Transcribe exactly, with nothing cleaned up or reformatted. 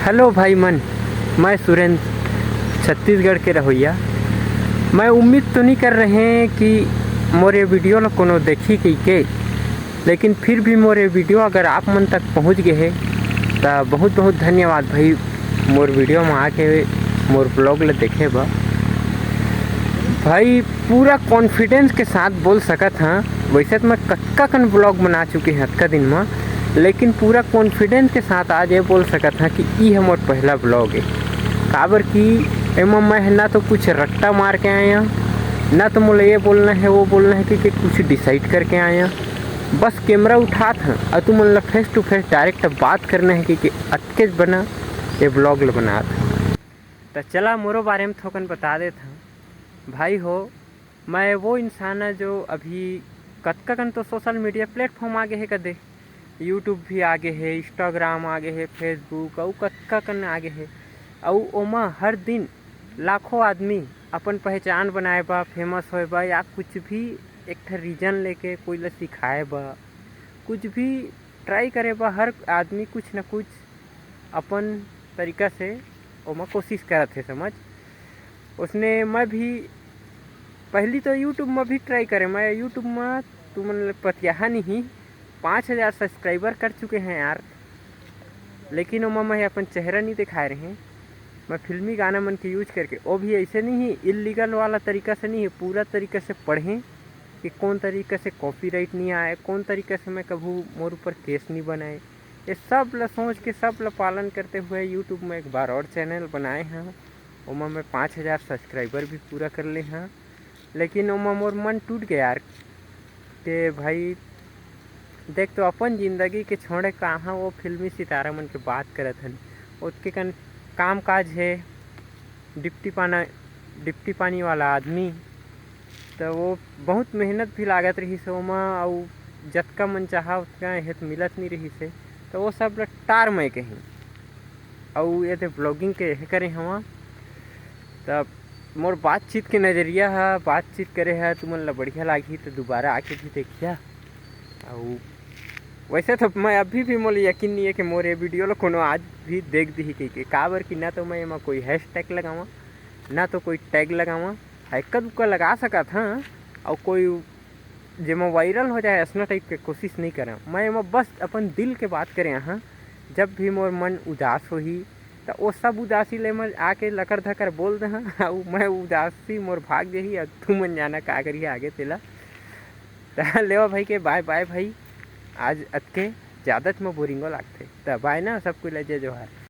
Hello भाई मन, मैं सुरेंद्र, छत्तीसगढ़ के रहोइया। मैं उम्मीद तो नहीं कर रहे कि मोर ये वीडियो ला कोनो देखी कहिके, लेकिन फिर भी मोर ये वीडियो अगर आप मन तक पहुँच गए हे, त बहुत बहुत धन्यवाद भाई, मोर वीडियो में आके मोर ब्लॉग ला देखे बर। भाई, पूरा कॉन्फिडेंस के साथ बोल सकत हाँ, वैसे तो मैं कतका कन ब्लॉग बना चुके हैं अतका दिन में, लेकिन पूरा कॉन्फिडेंस के साथ आज ये बोल सकत हाँ कि ई हमर पहला ब्लॉग है। काबर कि एमा मैं ना तो कुछ रट्टा मार के आया, ना तो मोला ये बोलना है, वो बोलना है कि, कि कुछ डिसाइड करके आया। बस कैमरा उठात हाँ और तुमन ला फेस टू फेस डायरेक्ट बात करना है कि, कि अतकेच बना ये ब्लॉग ला बनात हाँ। त चला मोरो बारे में थोकन बता देत हाँ। भाई हो, मैं वो इंसान है जो अभी कतका कन तो सोशल मीडिया प्लेटफॉर्म आगे है कदे, यूट्यूब भी आगे है, इंस्टाग्राम आगे है, फेसबुक, अउ कतका कन आगे है। अउ ओमा हर दिन लाखों आदमी अपन पहचान बनाए बा, फेमस होए बा, या कुछ भी एक ठे रीजन लेके कोई ला सिखाए बा, कुछ भी ट्राई करे बा, हर आदमी कुछ ना कुछ अपन तरीका से ओमा कोशिश करत हे, समझ। उसने मैं भी पहली तो यूट्यूब में भी ट्राई करे, मैं यूट्यूब में तुमन ले पतियाहा नहीं, पाँच हज़ार सब्सक्राइबर कर चुके हैं यार, लेकिन ओमा मैं अपन चेहरा नहीं दिखाए रहे। मैं फिल्मी गाना मन के यूज करके, वो भी ऐसे नहीं है, इलीगल वाला तरीका से नहीं है, पूरा तरीका से पढ़ें कि कौन तरीका से कॉपीराइट नहीं आए, कौन तरीका से मैं कभू मोर ऊपर केस नहीं बनाए। ये सब ला सोच के, सब ला पालन करते हुए यूट्यूब में एक बार और चैनल बनाए हैं। ओमा मैं पाँच हज़ार सब्सक्राइबर भी पूरा कर ले हैं, लेकिन ओमा मोर मन टूट गया यार, के भाई देख तो अपन जिंदगी के छोड़े कहाँ वो फिल्मी सितारा मन के बात करत हन, ओतके कन काम काज है, डिप्टी पाना, डिप्टी पानी वाला आदमी, तो वो बहुत मेहनत भी लागत रहिस ओमा, अउ जतका मन चाहा ओतका एहे तो मिलत नहीं रहिस हे, तो वो सब ल टार मैं कहीं। अउ ये दे ब्लॉगिंग के एहे करे हवा, तब मोर बातचीत के नज़रिया ह, बातचीत करे ह तुमन ल बढ़िया लागही तो दोबारा आके भी देखिया। अउ वैसे तो मैं अभी भी मोला यकीन नहीं है कि मोर ये वीडियो ला कोनो आज भी देख दिही कहिके, काबर कि ना तो मैं एमा कोई हैशटैग लगावा, ना तो कोई टैग लगावा। हाँ, इक्का दुक्का लगा सकत हाँ, अउ कोई जेमा वायरल हो जाए, असना टाइप के कोशिश नहीं करें। मैं एमा बस अपन दिल के बात करे हाँ। जब भी मोर मन उदास होही, त वो सब उदासी ले मैं आके लकर धकर बोल दे हाँ, अउ मैं उदासी मोर भाग जाही, अउ तुमन जाना का करिए आगे तेला। त लेवा भाई के बाय बाय भाई, आज अतके ज़्यादा च मोर बोरिंगो लागथे। त बाय ना, सब कोई ला जय जोहार।